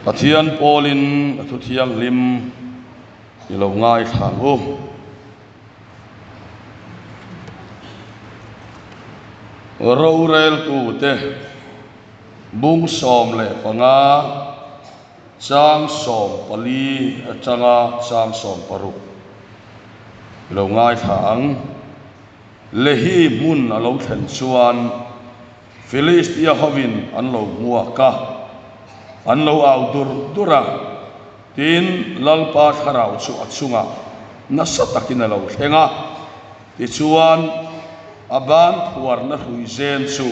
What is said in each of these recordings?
Pathian pawlin a thu thianghlim i lo ngaithla ang u. Roreltute bung 15 chang 14 atanga chang 60 i lo ngaithla ang. Lehi hmun a lo thlen chuan Filistia hovin an lo hmuak a, an lo au dur dur a, tin, Lalpa thlarau chu a chungah nasa takin a lo thleng a, tichuan, a ban phuarna hrui zen chu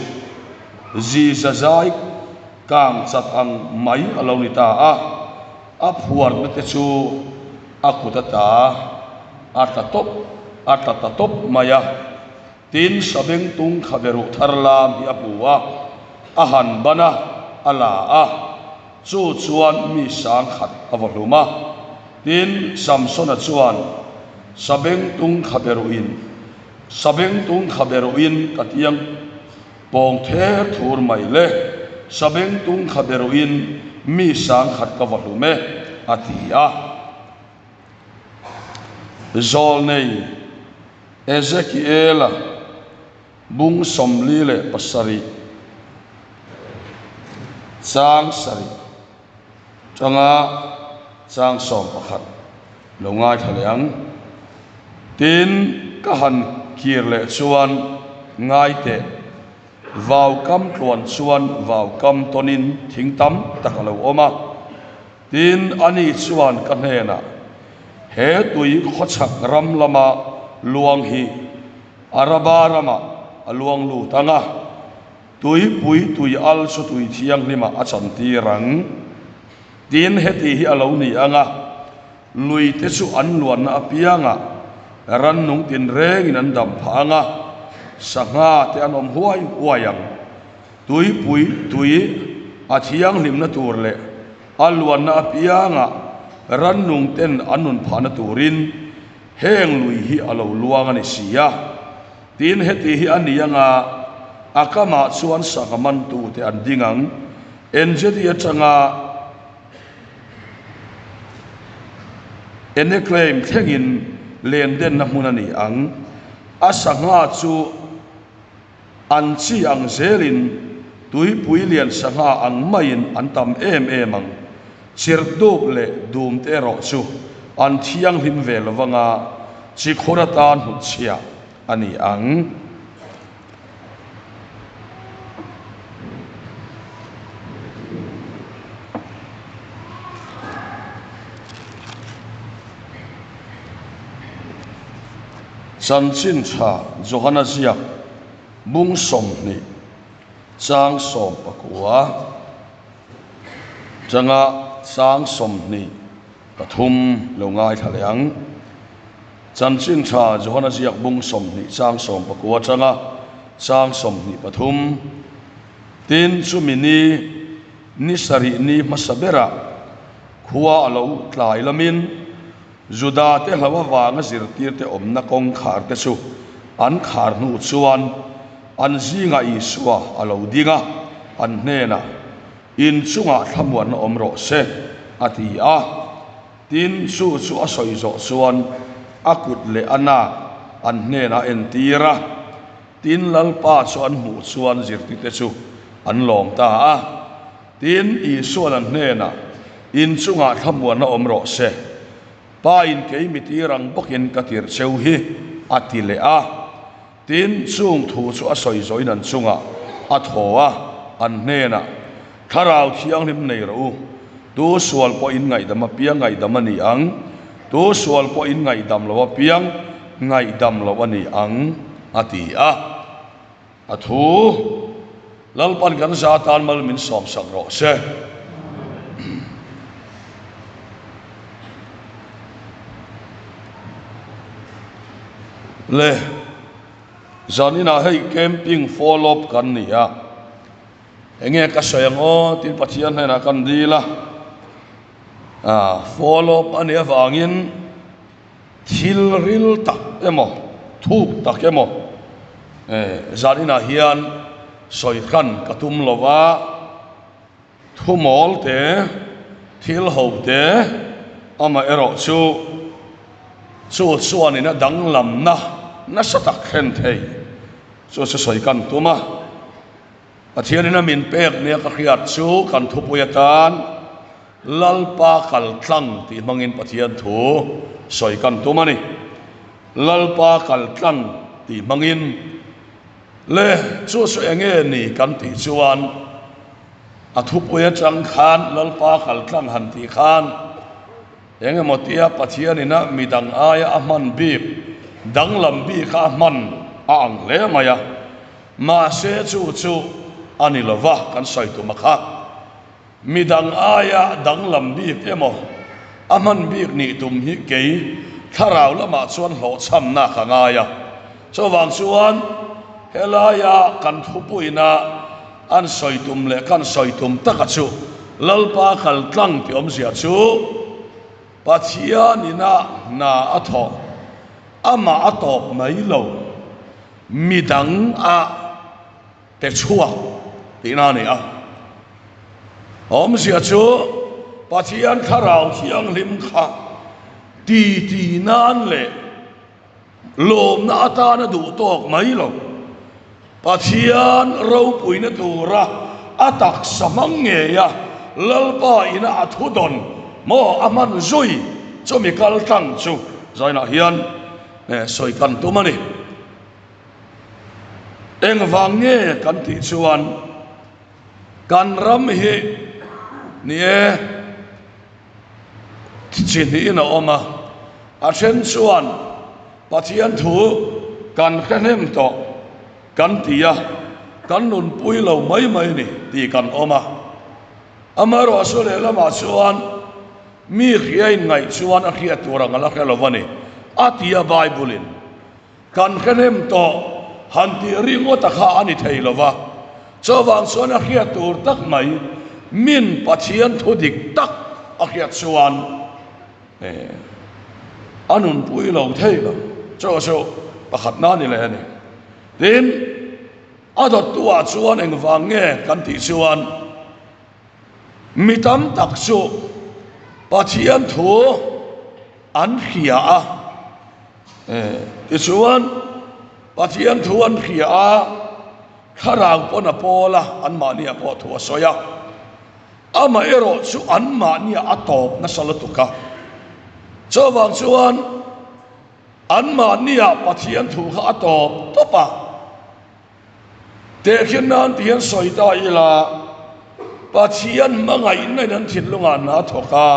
ziza zai kang chat ang mai a lo ni ta a, a phuarna te chu a kut ata a tla tawp a tla ta tawp mai a. Tin, Sabengtung khaberuh thar lam hi a hmu a, a han ban a, a la a, chu chuan mi 10,000 a vaw hlum a. Tin, Samsona chuan, Sabengtung khaberuhin, Sabengtung khaberuhin ka tiang pawng ther thur mai le, Sabengtung khaberuhin mi 10,000 ka vaw hlum e, a ti a. Zawlnei Ezekiela bung 47 chang 7 tanga chang 11 lo ngaithla leh ang. Tin, ka han kir leh chuan ngai teh, vau kam tluan chuan vau kam tawnin thing tam tak a lo awm a. Tin, ani chuan ka hnenah, He tui khawchhak ram lama luang hi Araba ramah a luang lut ang a, tuipui tui al chu tui thianghlimah a chantir ang. Tin, heti hi a lo ni ang a, lui te chu an luanna apiangah rannung tinrengin an dam phah ang a, sangha te an awm huai huai ang. Tuipui tui a thianghlimna tur leh a luanna apiangah rannung ten an nun phahna turin heng lui hi a lo luang a ni si a. Tin, heti hi a ni anga a kamah chuan sangha mantute an ding ang. Engedi atanga Eneclaim thlengin lendenna hmun a ni ang. A sangha chu. An chi ang zelin tuipui lian sangha ang maiin an tam em em ang. Chirhdup leh dum te erawh chu an thianghlim ve lo vanga chi khur atan hnutchhiah a ni ang. Chanchin tha Johana ziak bung 20 chang 19 tanga chang 23 lo ngaithla leh ang. Chanchin tha Johana ziak bung 20 chang 19 tanga chang 23 Tin, chumi ni ni sarih ni hmasa berah khua a lo tlai lamin, Juda te hlo avanga zirtirte awmna kawngkhar te chu an khar hnu chuan an zingah Isua a lo ding a, an hnenah, In chungah thlamuanna awm rawh se, a ti a. Tin, chu chu a sawi zawh chuan a kut leh a nak an hnenah a entir a. Tin, Lalpa chu an hmuh chuan zirtirte chu an lawm ta a. Tin, Isua'n an hnenah, In chungah thlamuanna awm rawh se, Pa in kei mi tir ang bawkin ka tirh cheu hi, a ti leh a. Tin, chung thu chu a sawi zawhin an chungah a thaw a, an hnenah, Thlarau Thianghlim nei rawh u, tu sual pawh in ngaihdam apiang ngaihdam a ni ang, tu sual pawh in ngaihdam lo apiang ngaihdam lo a ni ang, a ti a. A thu, Lalpan kan za tan mal min sawmsak rawh se. Le, zaninah hei camping follow up kan ni a, enge ka sawi ang aw tin Pathian hnenah kan dil a, follow up a nih avangin, Thil ril tak emaw, thuk tak emaw zan inah hian sawi hran ka tum lo va, thu mawl te Thil ho te amaherawhchu chu chuanin a danglamna nasa tak thlen thei chu chu sawi kan tum a. Pathianin a min pek nia ka hriat chu kan thupui atan Lalpa kal tlang tih hmangin Pathian thu sawi kan tum a ni. Lalpa kal tlang tih hmangin le chu chu enge ni kan tih chuan A thupui atang khan Lalpa kal tlang han tih khan eng emaw tia Pathianin a midang aia a hman bik danglam bik a hman a ang hle mai a, mahse chu chu a ni lova kan sawi tum a kha. Midang aia danglam bik emaw a hman bik nih tum hi kei thlarau lamah chuan hlawhchhamna ka ngai a. Chuvang chuan helaia kan thupuina an sawi tum leh kan sawi tum taka chu Lalpa kal tlang tih awmzia chu Pathianina hna a thawh amah a tawp mai lo midang a pe chhuak tihna a ni a. Awmzia chu Pathian Thlarau Thianghlim kha ti ti nan leh Lawmna atana duh tawk mai lo. Pathian ropuina tura a taksa hmang ngeia Lalpa ina a thu dawn maw a hman zui chumi kal tlang chu zainah hian sawi kan tum a ni. Engvang nge kan tih chuan kan ram hi ni e. Chi hnihin a awm a, a then chuan Pathian thu kan hre hnem tawh kan ti a, kan nunpui lo mai mai ni tih kan awm a. Amaherawhchu lehlamah chuan mi hria inngaih chuan a hriat tur ang a la hre lo a ni, a ti a Bible-in. Kan hre hnem tawh han tih ringawta kha a ni thei lo va, chuvang chuan a hriat tur tak mai min Pathian thu dik tak a hriat chuan a nunpui lo thei lo. Chu chu pakhatna a ni leh a ni. Tin, a dawttuah chuan engvang nge kan tih chuan mi tam tak chu Pathian thu an hria a. Tichuan, Pathian thu an hria a, thlarau pawn a pawl a, anmahniah pawh thu a sawi a. Amaherawh chu anmahniah a tawp nasa lutuk a. Chuvang chuan anmahniah Pathian thu kha a tawp tawp a. Tehkhin nan ti hian sawi ta ila, Pathian hmangaihna in an thinlungah hna a thawk a.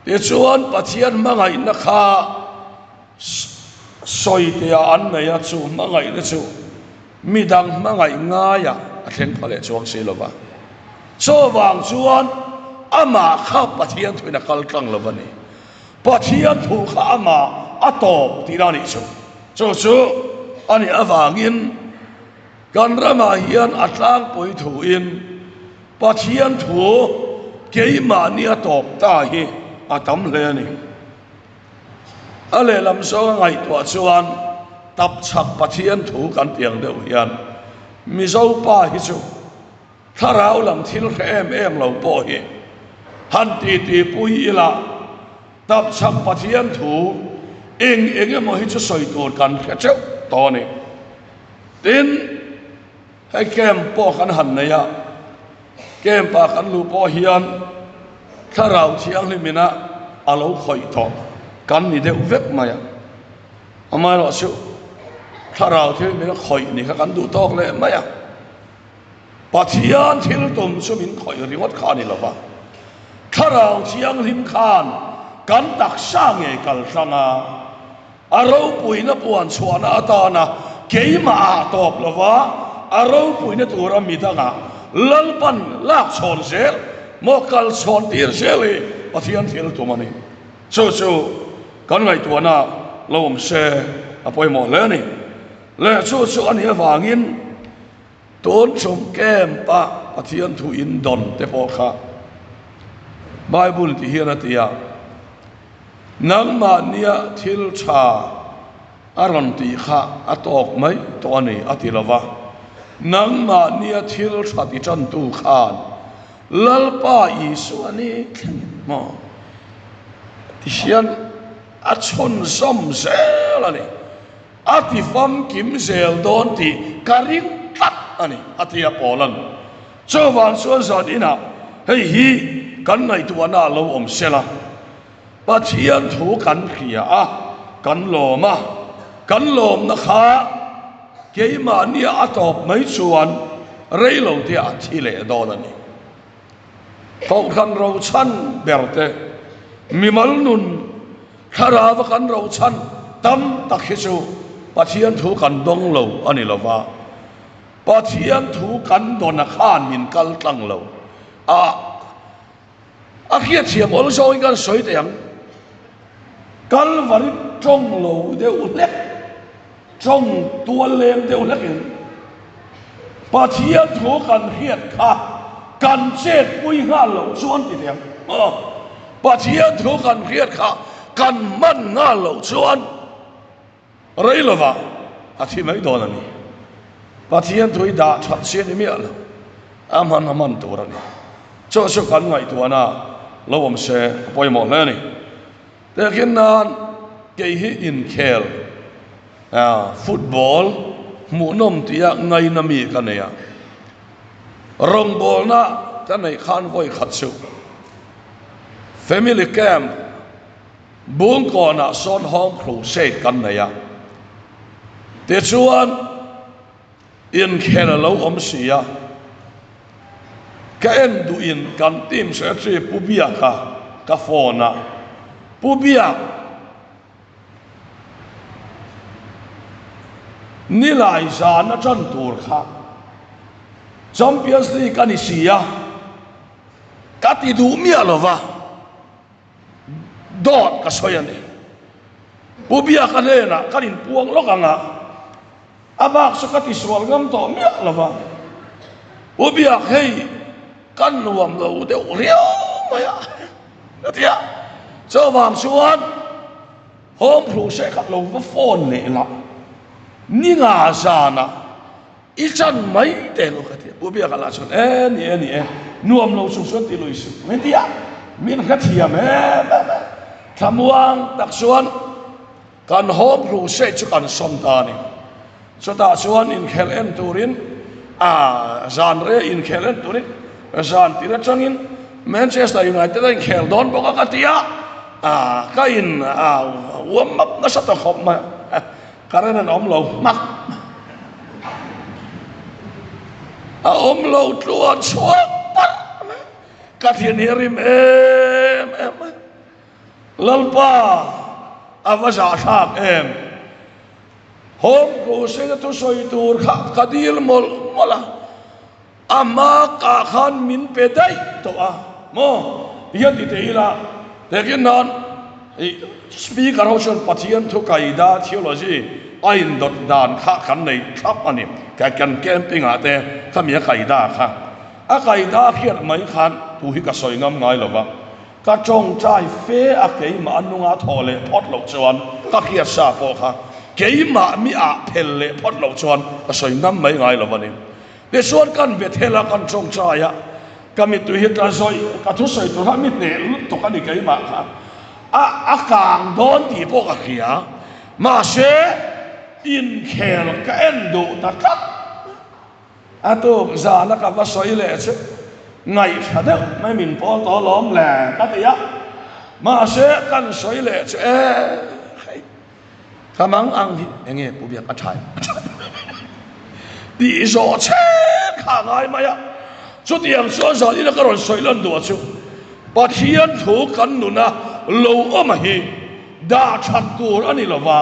Tichuan, Pathian hmangaihna kha sawi tia an nei a, chu hmangaihna chu midang hmangaih ngaiah a thleng pha leh chuang si lo va. Chuvang chuan amah kha Pathian thuin a kal tlang lo va ni. Pathian thu kha amah a tawp tihna a nih chu. Chu chu a nih avangin kan ramah hian a tlangpui thuin Pathian thu keimahni a tawp ta hi a tam hle a ni. A lehlam zawnga ngaihtuah chuan tapchhak Pathian thu kan ti ang deuh hian Mizo pa hi chu thlarau lam thil hre em em lo pawh hi han titipui ila tapchhak Pathian thu eng eng emaw hi chu sawi tur kan hre teuh tawh a ni. Tin. Hei camp pawh kan han nei a, camp ah kan luh pawh hian thlarau thianghlim ina a lo khawih tawh kan ni deuh vek mai a, amaherawhchu thlarau thianghlim ina khawih ni kha kan duh tawk leh mai a, Pathian thil tum chu min khawih ringawt kha a ni lo va, thlarau thianghlim khan kan taksa ngei kal tlang a. A ropuina puan chhuahna atana keimah ah tawp lova a ropuina tura midangah Lalpan lak chhawn zel maw kal chhawn tir zel hi Pathian thil tum a ni. Chu chu kan ngaihtuahna lo awm se a pawimawh hle a ni. Leh chu chu a nih avangin tun chum camp a Pathian thu in dawn te pawh kha Bible ti hian a ti a. Nangmahnia thil tha a rawn tih kha a tawk mai tawh a ni, a ti lo va. Nangmahnia thil tha ti tantu khan. Lalpa Isua ni thlengin maw tihian a chhunzawm zel a ni. A ti famkim zel dawn tih ka ring tlat a ni, a ti a Paula'n. Chuvang chuan zan inah hei hi kan ngaihtuahna a lo awm sela, Pathian thu kan hria a, kan lawm a, kan lawmna kha keimahnia a tawp mai chuan reilote a thi leh dawn a ni. Kohhran rochan berte mimal nun thlarauva kan rochan tam tak hi chu Pathian thu kan dawng lo a ni lo va, Pathian thu kan dawna khan min kal tlang lo a, a hriatthiam awl zawngin kan sawi teh ang. Kalvari tawng lo deuh hlek, tawng tual leng deuh hlekin Pathian thu kan hriat kha kan chet pui nghal loh chuan ti teh ang. Aw, Pathian thu kan hriat kha kan hman nghal loh chuan Rei lovah a thi mai dawn a ni. Pathian tui dah that chi a ni miah lo, a hman a hman tur a ni. Chu chu kan ngaihtuahna lo awm se a pawimawh hle a ni. Tehkhin nan kei hi inkhel, football, hmuhnawm tia ngaina mi ka nei a. Rawngbawlna ka neih khan vawi khat chu family camp, Bungkawnah sawn Home Crusade kan nei a, tichuan inkhel a lo awm si a, ka en duhin kan team secretary Pu Biaka ka phone a, Pu Biak, Nilai zan a tan tur kha Champions League a ni si a, ka ti duh miah lo va. Dawt ka sawi a ni. Pu Biaka hnenah kan inpuang lawk ang a, a bak chu ka tisual ngam tawh miah lo va. Pu Biak hei kan nuam lo deuh riau mai a, ka ti a. Chuvang chuan Home Crusade kha lo va phone leh la, ni nga zanah I chan mai teh lo ka ti a. Pu Biaka lah chuan, E ni e ni e, nuam lo chung chuan ti lui suh min ti a, min hrethiam em em e. Thlamuang tak chuan kan Home Crusade chu kan sawm ta a ni. Chutah chuan inkhel en turin, a zan rei inkhel en turin zan tir atangin Manchester United a inkhel dawn bawk a ka ti a, ka in uam map nasa ta khawp mai a. Current an awm lo hmak. A awm lo tluan chhuak parh mai. Ka thin hi a rim em em mai. Lalpa a va zahthlak em. Home Crusade a thusawi tur kha ka dil mawlh mawlh a. A hma kah khan min pe daih tawh a maw? Tihian ti thei ila, tehkhin nan ih Speaker ho chuan Pathian thu kaida theology a indawt dan kha kan nei thlap a ni. Kan camping ah te khami a kaida kha a kaida hriat mai khan thu hi ka sawi ngam ngai lo va, ka tawngtai fe a keimah a nunga thawh leh phawt loh chuan ka hriat sa pawh kha keimah mi ah phel leh phawt loh chuan ka sawi ngam mai ngai lo a ni. Tichuan kan Bethel a kan tawngtai a, ka mittui hi tla zawih, ka thusawi tur kha mi hneh lutuk a ni keimah kha a a kang dawn tih pawh ka hria, mahse inkhel ka en duh ta tlat. A tuk zana ka va sawi leh chu ngaihthla deuh mai min pawl tawh alawm le ka ti a, mahse kan sawi leh chu e hei. Ka mang ang hi enge Pu Biak a tha em? A tha tih zawh chhet kha a ngai mai a. Chutiang chuan zanina ka rawn sawi lan duh chu Pathian thu kan nuna lo awm a hi dah that tur a ni lo va,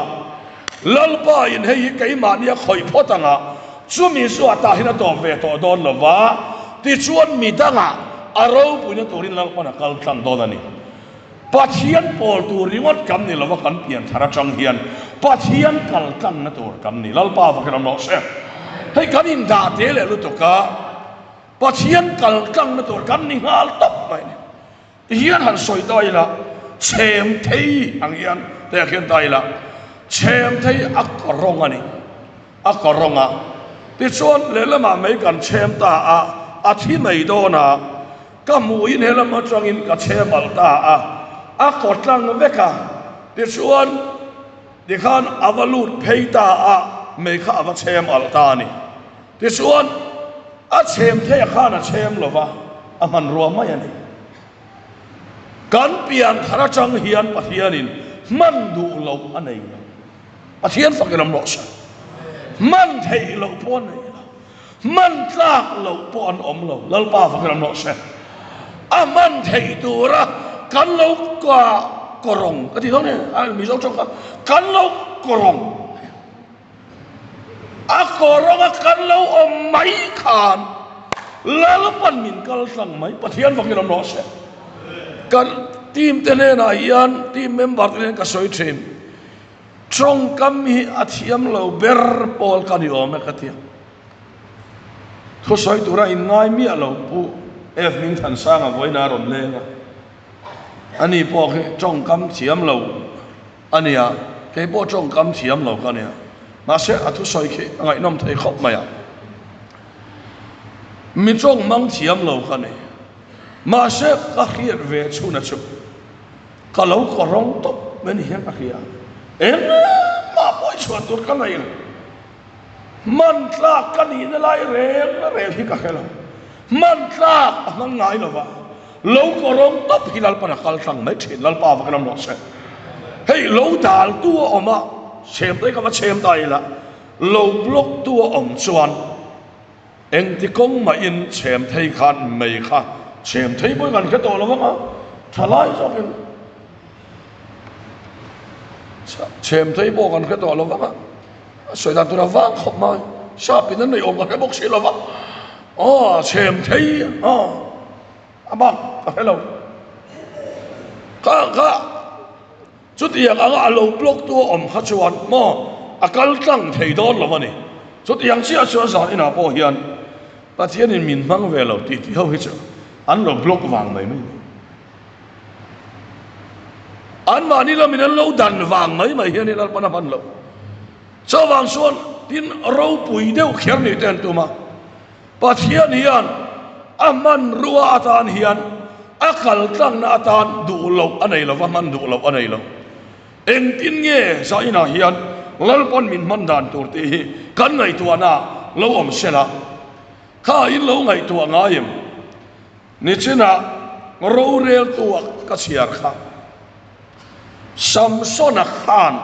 Lalpa in hei hi keimahni a khawih phawt ang a, chumi chu a tah hian a tawp ve tawh dawn lo va, tichuan midangah a ropuina turin Lalpan a kal tlang dawn a ni. Pathian pawl tur ringawt kan ni lova kan pian thar atang hian Pathian kal tlangna tur kan ni. Lalpa vakin awm rawh se. Hei kan indah te leh lutuk a, Pathian kal tlangna tur kan ni nghal tawp mai ni. Tihian han sawi ta ila, chhem thei ang hian teh khian ta ila, chhem thei a kawrawng a ni. A kawrawng a. Tichuan lehlamah mei kan chhem ta a, a thi mai dawn a. Ka hmuhin helam atangin ka chhem alh ta a, a kaw tlang vek a, tichuan tikhan a va lut phei ta a, mei kha a va chhem alh ta a ni. Tichuan a chhem theih a khan a chhem lo va, a hmanrua mai a ni. Kan pian thar atang hian Pathianin hman duh loh a nei lo. Pathian fak in awm rawh se. Hman theih loh pawh a nei lo. Hman tlak loh pawh an awm lo. Lalpa fak in awm rawh se. A hman theih tura kan lo kawrawng ka ti dawn e, a Mizo tawng kha, kan lo kawrawng. A kawrawnga kan lo awm mai khan Lalpan min kal tlang mai. Pathian fak in awm rawh se. Kan team te hnenah hian, team member te hnenah ka sawi thin. Tawngkam hi a thiam lo ber pawl ka ni awm e ka ti a. Thusawi tura inngai miah lo Pu F Hmingthansanga vawiin a rawn leng a. Ani pawh khi tawngkam thiam lo a nia, kei pawh tawngkam thiam lo ka nia. Mahse a thusawi khi a ngaihnawm thei khawp mai a. Mi tawng hmang thiam lo ka ni. Mahse ka hriat ve chhuna chu ka lo kaw rawng tawp mai ni hian ka hria. Engmah pawh i chhuah tur ka nei lo. Hman tlak ka nihna lai reng reng hi ka hre lo. Hman tlak a hmang ngai lo va, lo kaw rawng tawp hi Lalpan a kal tlang mai thin. Lalpa va ka lam rawh se. Hei lo dal tu a awm a, chhem te ka va chhem ta ila, lo block tu a awm chuan engti kawng mahin chhem thei khan mei kha chhem thei pawhin kan hre tawh lo vang a, tha lai zawkin chhem thei pawh kan hre tawh lo vang a. A sawi dan tur a vang khawp mai. Sap in an nei awm ka hre bawk si lo va. Aw chhem thei aw a bak ka hre lo. Kha kha chutiang anga a lo block tu a awm kha chuan maw a kal tlang thei dawn lo a ni. Chutiang chiah chuan zan inah pawh hian Pathianin min hmang ve lo tih tih ho hi chu an lo block vang mai mai a ni. Anmahni lamin an lo dan vang mai mai hian Lalpan a hman loh. Chuvang chuan tin ropui deuh kher nih te an tum a. Pathian hian a hmanrua atan hian a kal tlangna atan duh loh a nei lo va, hman duh loh a nei lo. Engtin nge zainah hian Lalpan min hman dan tur tih hi kan ngaihtuahna lo awm sela, kha in lo ngaihtuah ngai em? Nichinah roreltu a ka chhiar kha. Samsona khan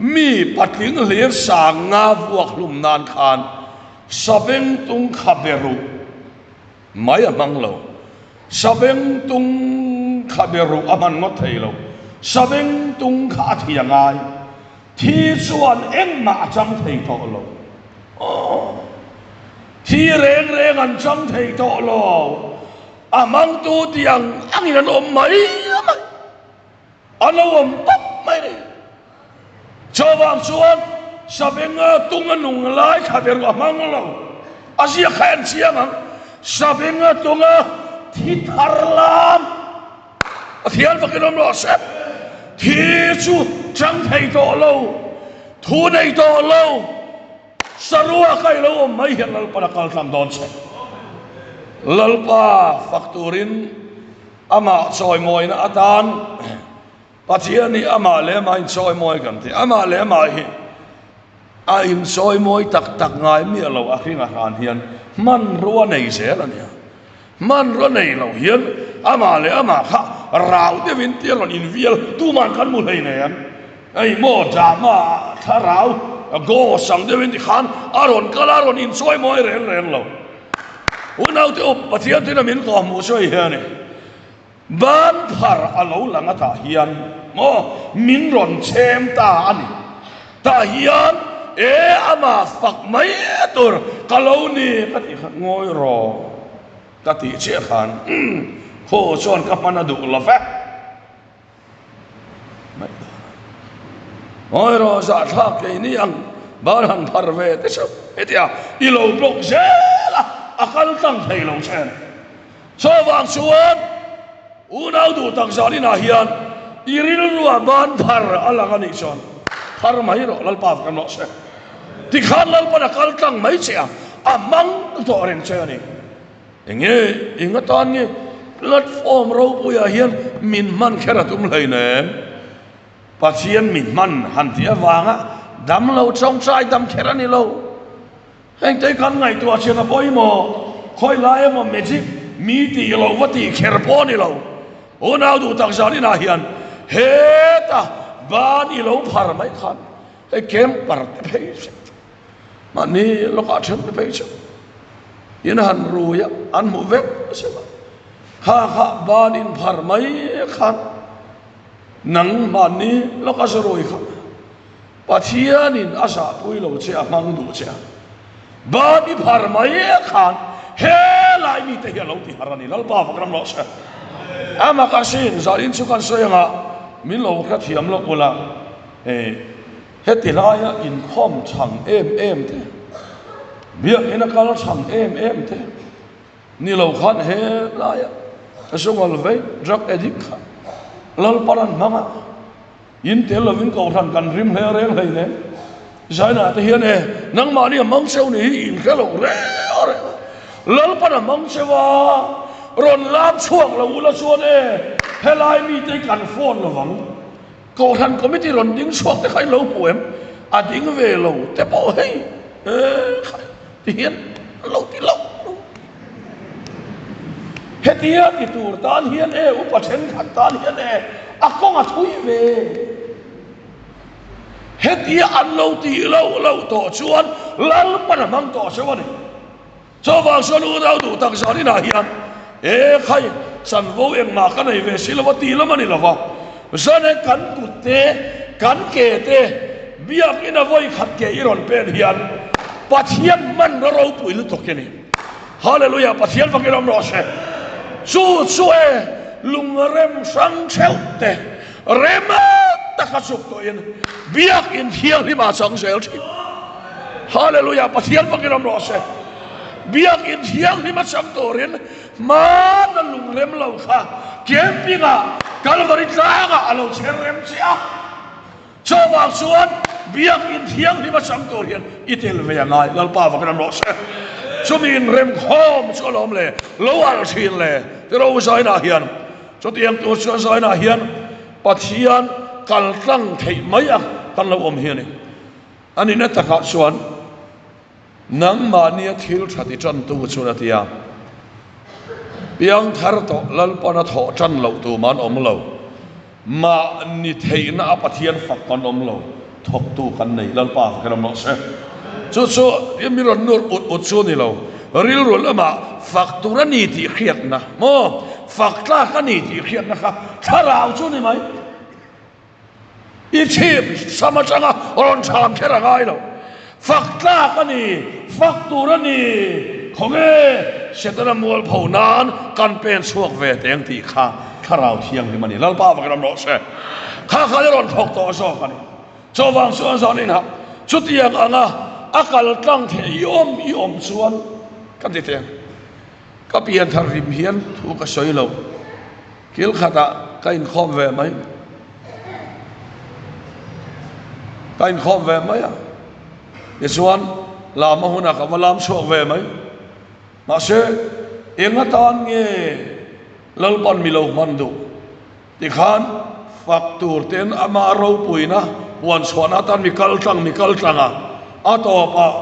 mi patling hlir sang nga vuak hlum nan khan Sabengtung kha be ruh mai a hmang lo. Sabengtung kha be ruh a hman ngawt thei lo. Sabengtung kha a thi a ngai. Thi chuan engmah a chang thei tawh lo. Aw. Thi reng reng an chang thei tawh lo. A hmangtu tih ang angin an awm mai mai. An lo awm tawp mai ni. Chuvang chuan Sabenga tunga nung lai kha ber a hmang lo. A ziak kha en chiang ang. Sabenga tunga thi thar lam. Pathian fakin awm rawh se. Thi chu chang thei tawh lo, thu nei tawh lo, sarua kai lo awm mai hian Lalpan a kal tlang dawn che. Lalpa fak turin amah chawimawina atan Pathian hi amah leh amah inchawimawi kan ti. Amah leh amah hi a inchawimawi tak tak ngai miah lo a hring a hran hian hmanrua nei zel a nia. Hmanrua nei lo hian amah leh amah kha rau deuhin tia rawn invial tuman kan hmu hlei nei ang. Hei maw drama ah thlarau ghost ang deuhin tikhan a rawn kal a, a rawn inchawimawi reng reng lo. Unaute up Pathian tuina min kawhhmuh chu hei hian a ni. Ban phar a lo lang a tah hian maw min rawn chhem ta a ni. Tah hian e amah fak mai tur ka lo ni ka tih khan ngawi rawh ka tih chiah khan umm khaw chuan ka hman a duh lo ve. Ngawi rawh zahthlak kei ni ang ban han phar ve te chu hetia i lo block zel a a kal tlang thei lo che a ni. Chuvang chuan unau duh tak zan inah hian i rilruah ban phar a lang a nih chuan phar mai rawh Lalpa kan rawh se. Tikhan Lalpan a kal tlang mai che a, a hmang tawh reng che a ni. Enge eng atan nge platform ropuiah hian min hman kher a tum hleinem? Pathian mi hman han tih avanga damlo tawngtai dam kher a ni lo. Heng te kan ngaihtuah chian a pawimawh. Khawi lai emaw magic mi tih loh va tih kher pawh a ni lo. Unau duh tak zan inah hian heta ban i lo phar mai khan hei camper te phei chu mahni lawkah then te phei chu in han rui a an hmuh vek zeuh a. Kha kha ban in phar mai khan nang mahni lawka zu rui kha Pathianin a zahpui lo che a hmang duh che a, ban i phar mai khan helai mite hi a lo ti har a ni. Lalpa fak ram rawh se. A mak asin, zanin chu kan sawi anga min lo hrethiam lawk ula, e heti laia inkhawm chhang em em te, biakina kal chhang em em te, Ni lo khan he laia zungal vei drug addict kha Lalpan an hmang a, in tel lovin kohhran kan rim hle reng hlei nen. Zainah te hian e nangmahni a hmang cheu ni hi in hre lo reng reng a, Lalpan a hmang cheu a, rawn lam chhuak lo ula chuan e helai mite hi kan phone lovang. Kohhran committee rawn ding chhuak te kha in lo hmu em? A ding ve lo te pawh hei e khai ti hian an lo ti lo lo. Hetia ti tur tan hian e upa thenkhat tan hian e a kawng a thui ve. Hetia an lo tih loh loh tawh chuan Lalpan a hmang tawh cheu a ni. Chuvang chuan unau duh tak zan inah hian e khai chanvo engmah ka nei ve si lova tih lam a ni lova, zane kan kut te kan ke te biakin a vawi khat ke i rawn pen hian Pathian hmanraw ropui lutuk i ni. Hallelujah Pathian fakin awm rawh se. Chu chu e lungrem hrang theuh te rem taka chuk tawhin biakin thianghlim ah chang zel thin. Hallelujah Pathian fakin awm rawh se. Biakin thianghlim a chang turin hmana lungrem lo kha camping ah Calvary tlangah a lo chher rem che a. Chuvang chuan biakin thianghlim a chang tur hian i tel ve a ngai. Lalpa fakin awm rawh se. Chumi inremkhawm chu alawm le lo alh thin le tiro zainah hian chutiang tur chuan zainah hian Pathian kal tlang theih mai a kan lo awm hi a ni. A nihna takah chuan nangmahnia thil tha ti tantu chuan a ti a, Piangthar tawh Lalpana thawh tan loh tum an awm lo, mahni theihna a Pathian fak kan awm lo, thawktu kan nei Lalpa fakin awm rawh se. Chu chu mi rawn nur ut ut chu a ni lo, rilru lamah fak tur a ni tih hriatna maw, fak tlak a ni tih hriatna kha thlarau chu a ni mai. I chhip sam atanga rawn chham kher a ngai lo. Fak tlak a ni, fak tur a ni. Khawnge Setana mualpho nan kan pen chhuak ve teng tih kha Thlarau Thianghlim a ni. Lalpa vakin awm rawh se. Kha khan i rawn thawk tawh zawk a ni. Chuvang chuan zan inah chutiang anga a kal tlang theih i awm i awm chuan ka ti teng. Ka pianthar hrim hian thu ka sawi lo. Kil khatah ka inkhawm ve mai. Ka inkhawm ve mai a. Tichuan, lama hunah ka va lam chhuak ve mai. Mahse, eng atan nge Lalpan mi lo hman duh? Tikhan, fak tur ten ama ropuina huan chhuahna atan mi kal tlang mi kal tlang a. A tawpah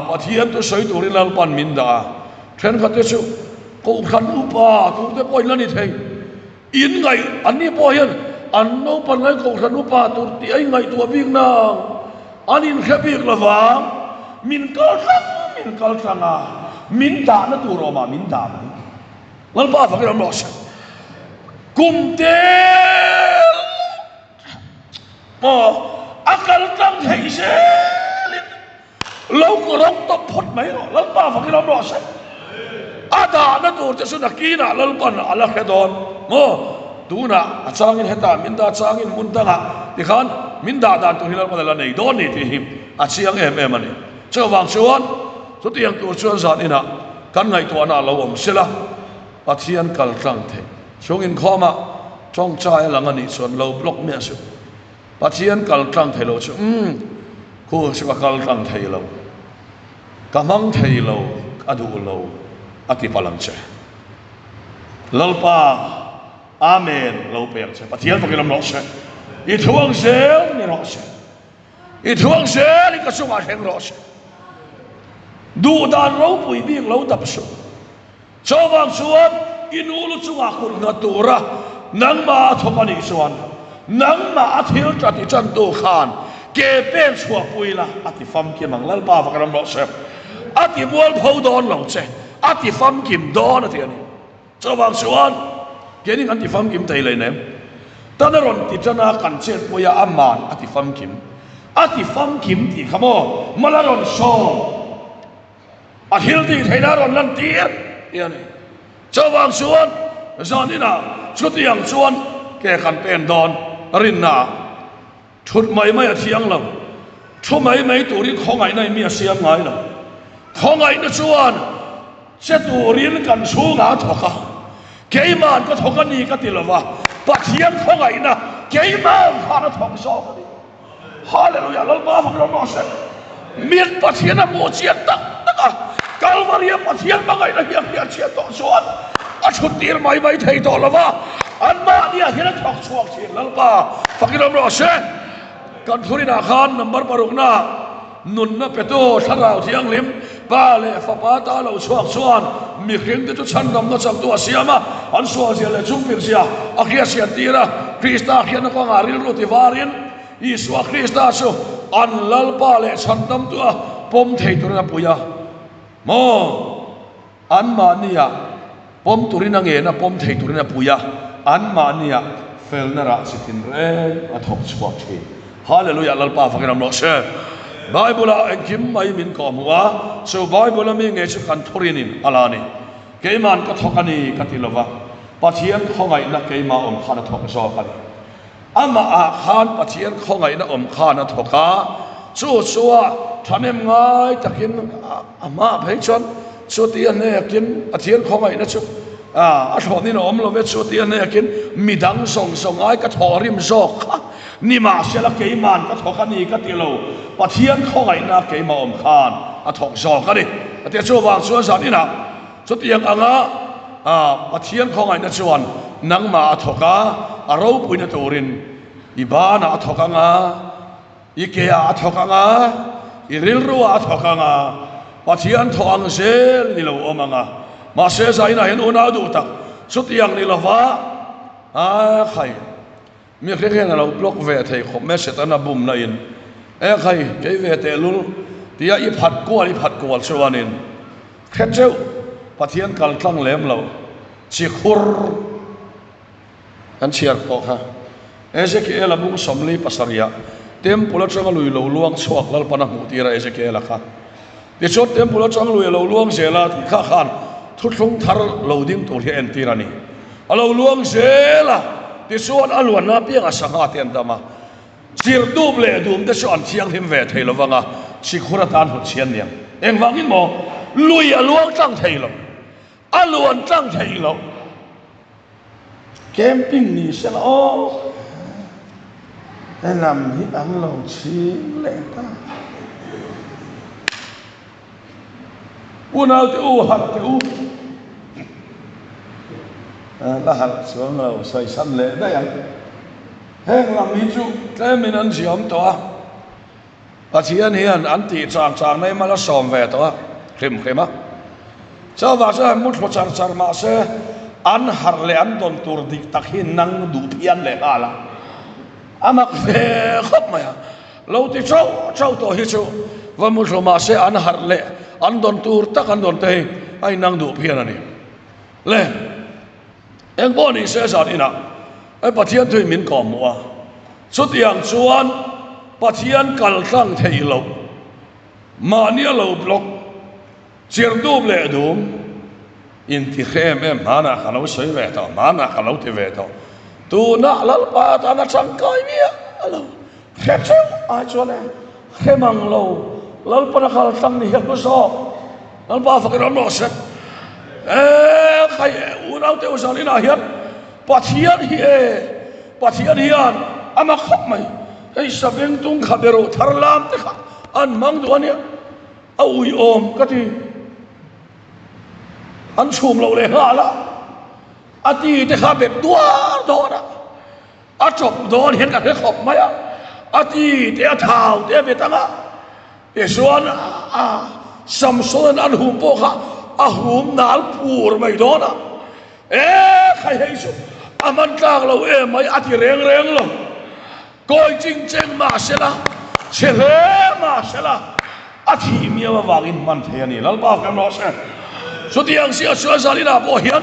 Pathian chu sawi turin Lalpan min dah a. Thenkhat te chu Kohhran upa turte pawh in la ni thei. In ngaih an ni pawh hian an naupan lai Kohhran upa tur tih a ingaihtuah bik nang. An inhre bik lovang. Min kal tlang min kal tlang a, min dahna tur awmah min dah mai. Lalpa fakin awm rawh se. Kum tel maw a kal tlang theih zelin Lo rawng tawp phawt mai rawh, Lalpa fakin awm rawh se. A dahna tur te chu nakinah Lalpan a la hre dawn maw? Tunah a changin hetah min dah changin hmun dangah tikhan min dah dan tur hi Lalpan a la nei dawn ni tih hi a chiang em em a ni. Chuvang chuan chutiang tur chuan zan inah kan ngaihtuahna a lo awm sela, Pathian kal tlang theih chung inkhawmah tawngtai a lang a nih chuan lo block miah suh. Pathian kal tlang thei lo chu umm khu chu ka kal tlang thei lo, ka hmang thei lo, ka duh lo. A ti palh ang che. Lalpa, Amen lo pe ang che. Pathian fakin awm rawh se. I thu ang zel ni rawh se. I thu ang zel in ka chungah thleng rawh se. Duh dan ropui bik lo dap suh. Chuvang chuan i nu lu chungah kut nghat tura nangmah a thawk a nih chuan nangmah a thil ṭat i ṭantu khan ke pen chhuahpui la a ti famkim ang. Lalpa va ka ram rawh se. A ti mualpho dawn lo che, a ti famkim dawn a ti a ni. Chuvang chuan keini kan ti famkim thei lei nem. Tan a rawn ti ṭan a, kan chetpui a, aman a ti famkim. A ti famkim tih kha maw mal a rawn sawm. A thil tih theihna a rawn lan tir tih a ni. Chuvang chuan zaninah chutiang chuan ke kan pen dawn rinnaah thut mai mai a thiang lo. Thu mai mai turin khawngaihna in mi a siam ngai lo. Khawngaihna chuan che turin kan chhungah a thawk a, keima'n ka thawk a ni ka ti lova, Pathian khawngaihna keima'n khan a thawk zawk a ni. Hallelujah Lalpa fak rawh rawh se. Min Pathian a hmuh chian tak tak a, Kalvaria Pathian hmangaihna hi a hriat chian tawh chuan a chhut tir mai mai thei tawh lo va, anmahniah hian a thawk chhuak thin. Lalpa fakin awm rawh se. Kan thurinah khan number parukna nunna petu Thlarau Thianghlim Pa leh Fapa ta lo chhuak chuan mihringte chu chhandamna changtu a siam a, an sualzia leh chungpilzia a hriatchhian tir a. Krista hriatna kawngah rilru ti varin Isua Krista chu an Lalpa leh chhandamtua pawm thei turin a pui a. Maw? Anmahnia pawm turin a ngen a, pawm thei turin a pui a, anmahnia felna rah chi tin reng a thawk chhuak thin. Hallelujah Lalpa fakin awm rawh se. Bible ah engkim mai min kawh hmuh a, chu Bible a mi nge chu kan thurin in a la ni. Keiman ka thawk a ni ka ti lova, Pathian khawngaihna keimah awm khan a thawk zawk a ni. Amah ah khan Pathian khawngaihna awm khan a thawk a, chu chua thahnem ngai takin a hmaah phei chuan chuti a hnekin Pathian khawngaihna chu a thlawhnin a awm lo ve, chuti a hnekin midang zawng zawng ai ka thawhrim zawk kha nimahsela keiman ka thawk a ni ka ti lo, Pathian khawngaihna keimah awm khan a thawk zawk a ni a ti a, chuvang chuan zan inah Chutiang anga Pathian khawngaihna chuan nangmah a thawk a, a ropuina turin i banah a thawk anga, i keah a thawk anga, i rilruah a thawk anga, Pathian thawh ang zel ni lo awm anga. Mahse zainah hian unau duh tak chutiang ni lova a khai. Mihring hian a lo block ve thei khawp mai Setana bumna in e khai kei ve teh lul tia i phat kual i phat kual chuanin hre teuh Pathian kal tlang lem lo chi khur kan chhiar pawh kha Ezekiel a bung 47 ah temple atanga lui lo luang chhuak Lalpan a hmuh tir a Ezekiel a kha tichuan temple atang lui a lo luang zel a tih kha khan thuthlung thar lo ding tur hi a entir a ni. A lo luang zel a, tichuan a luanna apiangah sangha te an dam a, chirh dup leh dum te chu an thianghlim ve thei lo vang a, sikhur atan hlut chhian niang. Engvangin maw? Lui a luang tlang thei lo, a luan tlang thei lo. Camping ni se la aw, helam hi an lo chhing leh ta. Unaute u, harh teh u. La harh chuang lo, sawisan leh daih ang. Heng lam hi chu tlemin an ziam tawh a, Pathian hian an tih chang chang nei mal a sawm ve tawh a, hrim hrim a. Chuvang chuan mu thlu char char mah se, an harh leh an dawn tur dik tak hi nang duh phian leh nghal a, a mak ve khawp mai a. Lo ti chauh chauh tawh hi chu va mu thlu mah se an harh leh an dawn tur tak an dawn te hi a inang duh phian a ni. Le eng pawh ni se zan inah hei Pathian thuin min kawm hmuh a, chutiang chuan Pathian kal tlang theih loh mahnia lo block chirh dup leh dum inti hre em em hmanah ka lo sawi ve tawh, hmanah ka lo ti ve tawh, tunah Lalpa tana tangkai miah lo. Hre theuh ai chuan e, hre mang lo, Lalpan a kal tlang ni hi a hlu zawk. Lalpa fakin awm rawh se. E, khai e, unaute u zan inah hian Pathian hi e, Pathian hian a mak khawp mai. Hei saveng tung kha beruh thar lam te kha an hmang duh a nia, a uiawm ka ti. An chhum lo leh nghal a, a ti te kha bet duar dawn a, a chawp dawn hian ka hre khawp mai a, a ti te a thau te a bet ang a, tichuan a Samson an hum pawh kha a hum nal pur mai dawn a, e khai hei chu a man tlak lo em mai a ti reng reng lo. Kawi ching cheng mah sela, chhe hle mah sela, a thih miau avangin hman thei a ni. Lalpa kan rawh se. Chutiang si a chuan Zalina pawh hian,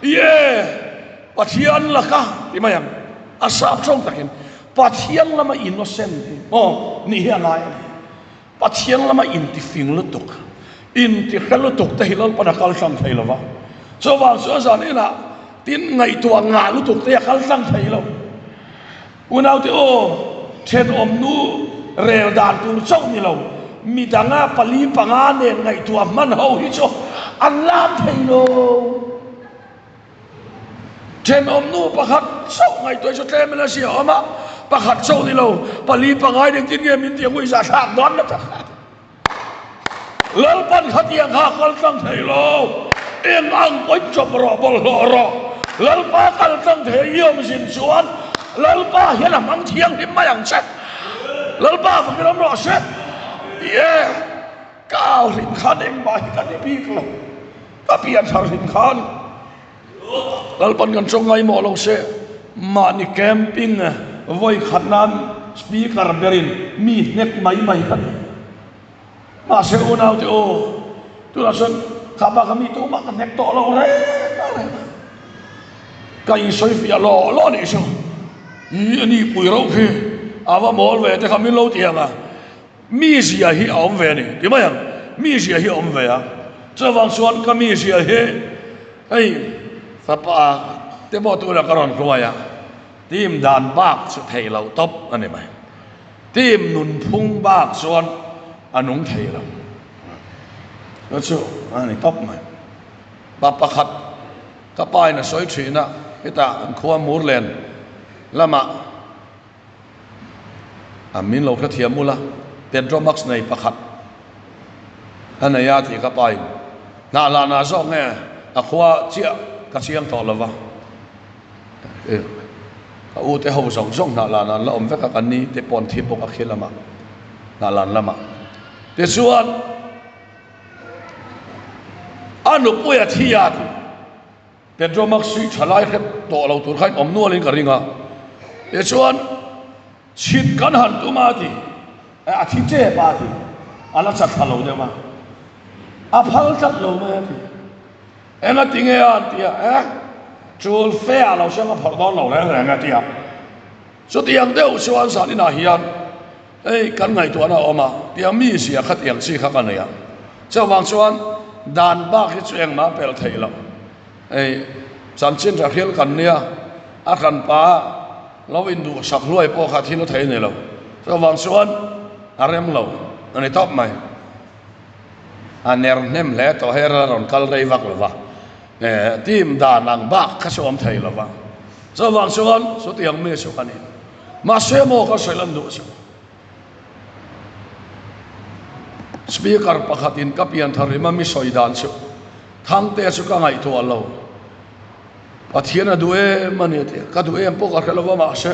Ye, Pathian laka, ti mai ang, a sap tawng takin, Pathian lama innocent hi, aw, nih hi a ngai a ni. Pathian lama intifing lutuk, intihre lutuk te hi Lalpan a kal tlang thei lo va. Chuvang chuan zaninah tin ngaihtuah ngah lutuk te hi a kal tlang thei lo. Unaute aw, thenawm nu rel dan tur chauh ni lo, midanga pali panga nen ngaihtuah hman ho hi chu an lam thei lo. Thenawm nu pakhat chauh ngaihtuah chu tlem in a zia awm a, pakhat chauh ni lo, pali pangai nen tin nge min tih ang u i zah thlak dawn na tak. Lalpan khatiang kha kal tlang thei lo, eng ang pawhin chawp rawh, bawlhhlawh rawh. Lalpa kal tlang thei i awm zin chuan Lalpa hian a hmang thianghlim mai ang che. Lalpa fakin awm rawh se. Ie, ka au hlim khan engmah hi ka ni bik lo. Ka pian thar hlim khan Lalpan kan tawng ngaimawh lo se, mahni camping vawi khat nan speaker berin mi hnek mai mai ka ni. Mahse unaute aw, tunah chuan kha baka mi tumah ka hnek tawh lo reng a reng a. Ka insawi fiah law law nih chu, i a ni pui rauh khi a va mawl ve te kha min lo ti ang a. Mizia hi a awm ve a ni, ti mai ang, mizia hi a awm ve a, chuvang chuan ka mizia hi hei fapa te pawh tunah ka rawn hruai a, team dan bak chu theih loh tawp a ni mai, team nunphung bak chuan a nung thei lo, chu chu a ni tawp mai. Pa pakhat ka pa in a sawi thin a, hetah an khua Murlen lamah. A min lo hrethiam ula, Petromax nei pakhat a nei a tih ka pa in hnah lah nah zawk nge a khua chiah ka chiang tawh lova, ka u te ho zawng zawng hnah lah nah an la awm vek a, kan ni te pawh an thi bawk a khi lamah hnah lan lamah tichuan a nupui a thi a tih. Petromax hi tha lai hrep tawh lo tur khain awm nualin ka ring a, tichuan chhit kan han tum a ti, a thi tep a ti, a la chat thla lo deuh a, a phal tlat lo mai a ti, enga ti nge a an ti a, eh chul fe ah lo siam a phawrh dawn lo reng reng a ti a, chutiang deuh chuan zan inah hian hei kan ngaihtuahna a awm a, tiang mi zia kha tiang chi kha ka nei a. Chuvang chuan dan bak hi chu engmah pelh theih loh. Hei chanchin tha hrial kan nia, a hranpa lo induhsak hluai pawh kha thil a thei ni lo. Chuvang chuan a rem lo a ni tawp mai. A ner hnem hle tawh hei a rawn kal rei vak lo va, team dan ang bak kha chu awm thei lo va. Chuvang chuan chutiang mi chu ka ni. Mahse maw ka sawi lan duh chu. Speaker pakhatin ka pian thar rim a mi sawi dan chu Thangtea chu ka ngaihtuah lo. Pathian a duh em a ni a ti a, ka duh em pawh ka hre lo va mahse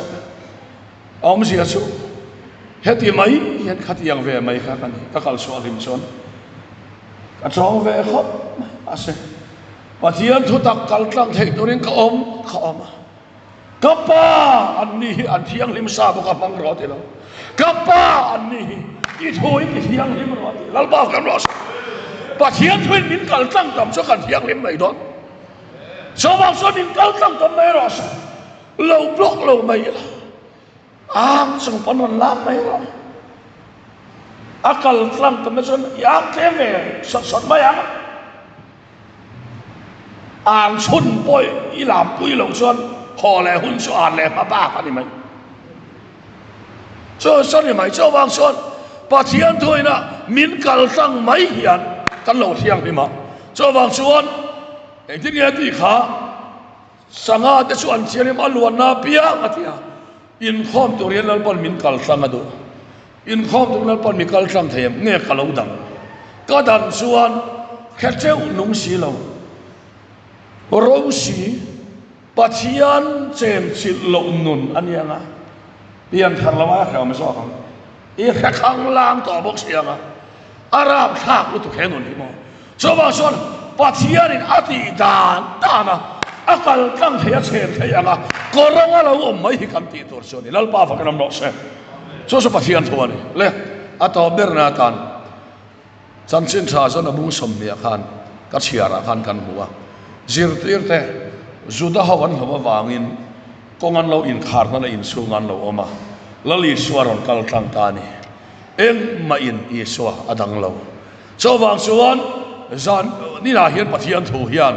a awmzia chu heti mai hian khatiang ve mai kha ka ni, ka kal chhuah hlim chuan ka tawng ve khawp mai mahse Pathian thutak kal tlang theih turin ka awm ka awm a. Ka pa an ni hi an thianghlim sa bawk a hmang rawh a ti lo. Ka pa an ni hi i thu in i thianghlim rawh a ti. Lalpa kan rawh se. Pathian thu in min kal tlang tam chu kan thianghlim mai dawn. Chuvang chuan min kal tlang tam mai rawh se. Lo block lo mai ila. Ang chung pawn rawn lam mai rawh. A kal tlang tam na chuan i ang tlem ve sawt sawt mai ang. Ang chhun pawh i lam pui loh chuan haw leh hun chu an leh hma bak a ni mai. Chu chu a ni mai. Chuvang chuan Pathian thuina min kal tlang mai hian kan lo thianghlim a. Chuvang chuan engtin nge a tih kha? Sangha te chu an thianghlim a luanna apiang a ti a, inkhawm tur hian Lalpan min kal tlang a duh. Inkhawm tur Lalpan mi kal tlang thei em? Nge ka lo dang? Ka dan chuan hre teuh nung si lo. Rosi, Pathian chenchilh loh nun a nia nga, pianthar lo aia hrehawm zawk ang. I hre khanglang tawh bawk si anga, a rapthlak lutuk he nun hi maw. Chuvang chuan Pathianin a tih dan dan a, a kal tlang thei a chhen thei anga kawrawng a lo awm mai hi kan tih tur chu a ni. Lalpa fakin awm rawh se. Chu chu Pathian thu a ni. Le, a tawp berna atan Chanchin tha chuan a bung 20 ah khan ka chhiar ah khan kan hmu a, zirtirte Juda ho an hlauh avangin kawng an lo inkhar hnan a inchhung an lo awm a, Lal Isua rawn kal tlang ta a ni. Engmah in Isua a dang lo. Chuvang chuan zan ninah hian Pathian thu hian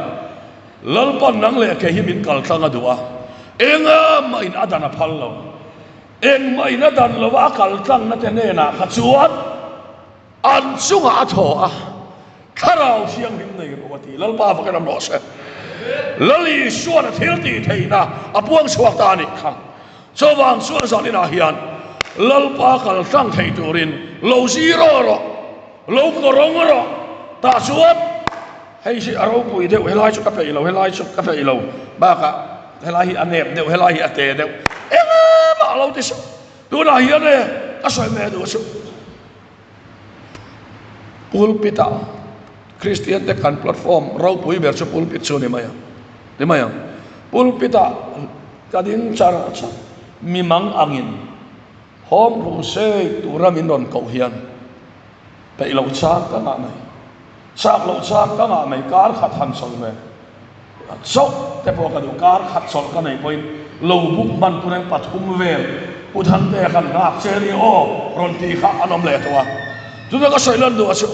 Lalpan nang leh kei hi min kal tlang a duh a, engmah in a dan a phal lo. Engmah in a dan lo a, a kal tlangna te hnenah kha chuan An chungah a thaw a, Thlarau Thianghlim nei rawh a ti. Lalpa va kan awm rawh se. Lal Isuan a thil tih theihna a puang chhuak ta a nih kha. Chuvang chuan zaninah hian Lalpa kal tlang thei turin lo zero rawh, lo kawrawng rawh. Tah chuan hei hi a ropui deuh, helai chu ka peih lo, helai chu ka peih lo, bakah helai hi a nep deuh, helai hi a te deuh, engmah a lo ti suh. Tunah hian e ka sawi mai a duh chu pulpit ah Kristian te kan platform ropui ber chu pulpit chu a ni mai ang ni mai ang pulpit ah ka ding char char mi mang angin home crusade tura min rawn koh hian peih loh chang ka ngah mai chak loh chang ka ngah mai kar khat han sawi ve. Chauh te pawh ka duh, kar khat chawlh ka neih pawhin lo buk hman turin pathum vel Pu Thantea khan nghak che ni aw rawn tih kha an awm leh tawh a. Tuna ka sawi lan duh a chu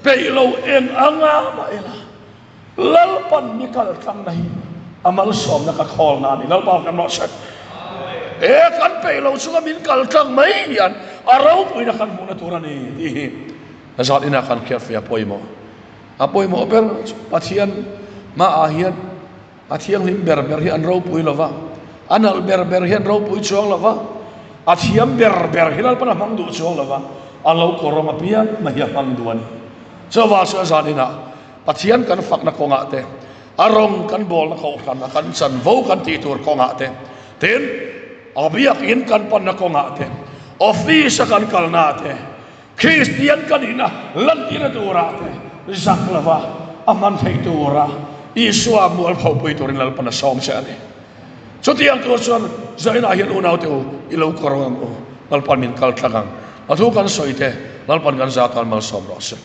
peih lo eng anga mah ila Lalpan mi kal tlangna hi a malsawmna ka khawlna a ni. Lalpa kan rawh se. E kan peih lo chunga min kal tlang mai hian a ropuina kan hmuhna tur a ni tih hi zan inah kan hriatfiah pawimawh. A pawimawh ber chu Pathian hmaah hian a thianghlim ber ber hi an ropui lo va, a nalh ber ber hi an ropui chuang lo va, a thiam ber ber hi Lalpan a hmang duh chuang lo va, a lo kawrawng apiang mai hi a hmang duh a ni. Chuvang chuan zaninah Pathian kan fakna kawngah te, a rawng kan bawlna kohhran a kan chanvo kan tih tur kawngah te, tin, a biakin kan panna kawngah te, office a kan kalnaah te, Kristian ka nihna lantirna turah te zak lova a hman theih tura Isua mualphopui turin Lalpan a sawm che a ni. Chutiang tur chuan zainah hian unaute u i lo kawr ang u, Lalpan min kal tlang ang. A thu kan sawi te Lalpan kan za tan malsawm rawh se.